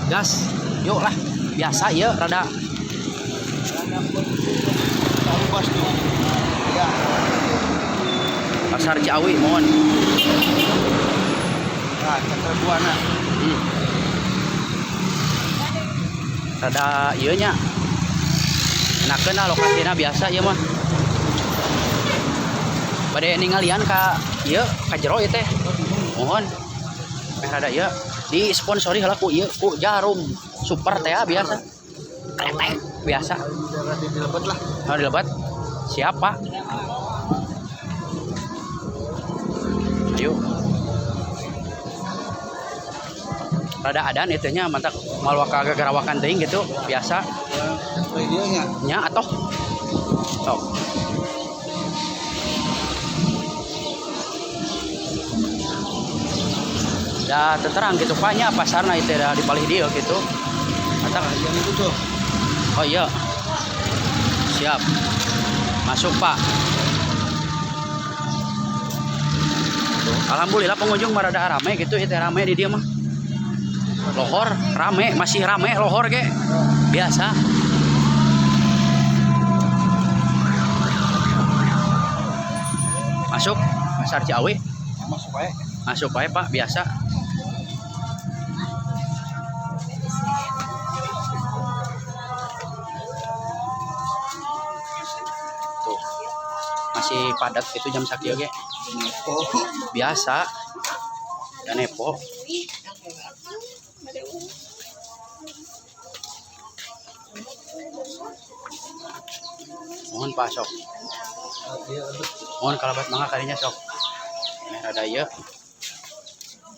Gas. Yuk lah. Biasa ya rada Ya. Pasar Ciawi mohon. Nah, Cakra Buana. Rada ieu nya. Enakeun lah lokasina biasa ieu mah. Bade ningalian ka ieu ka jero ieu teh. Mohon. Meh rada ieu disponsori heula ku ieu ku Jarum Super teh biasa. Kretek biasa. Daerah di Lebet lah. Oh, di Lebet. Siapa? Ayo. Rada adan itu nya mantak malu kagagarawakan teuing gitu biasa. Nya. Nya atoh. Sok. Da terang gitu Pak nya pasarna itu da di palih dieu gitu. Mantap. Yang itu tuh. Oh iya. Siap. Masuk Pak. Tuh, alhamdulillah pengunjung mah rada rame gitu, itu rame di dia mah. Lohor rame, masih rame lohor ge. Biasa. Masuk Pasar Ciawi. Masuk bae. Masuk bae Pak, biasa. Tuh. Masih padat itu jam sakieu ge. Biasa. Ya nepo. Mohon Pak sok. Mohon kalabat mangga kalinya sok. Meh rada ieu.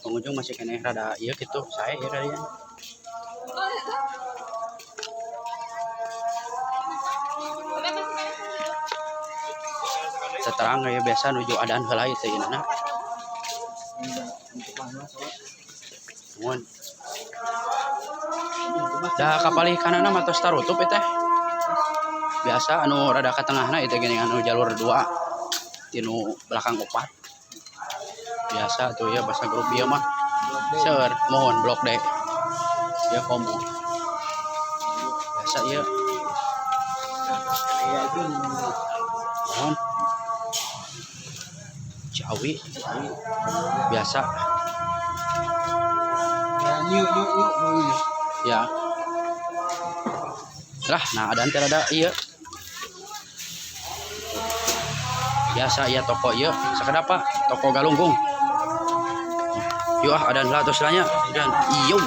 Pengunjung masih keneh rada ieu gitu, sae ieu kalinya. Seterang ya biasa nuju adaan heula ieu teh ieuna. Mohon. Da kapalih kanana mah tos tarutup ieu teh. Biasa anu rada ka tengahna ieu teh geuning anu jalur 2 tinu belakang 4. Biasa tuh ya bahasa grup ieu mah. Seur, mohon blok D. Ya komo. Biasa ieu. Mohon. Ciawi. Biasa. Ya. Lah, nah ada antara ada iya. Biasa iya toko iya. Sakedap Pak, toko Galunggung. Yuk ah ada lah terus lanya dan iyo.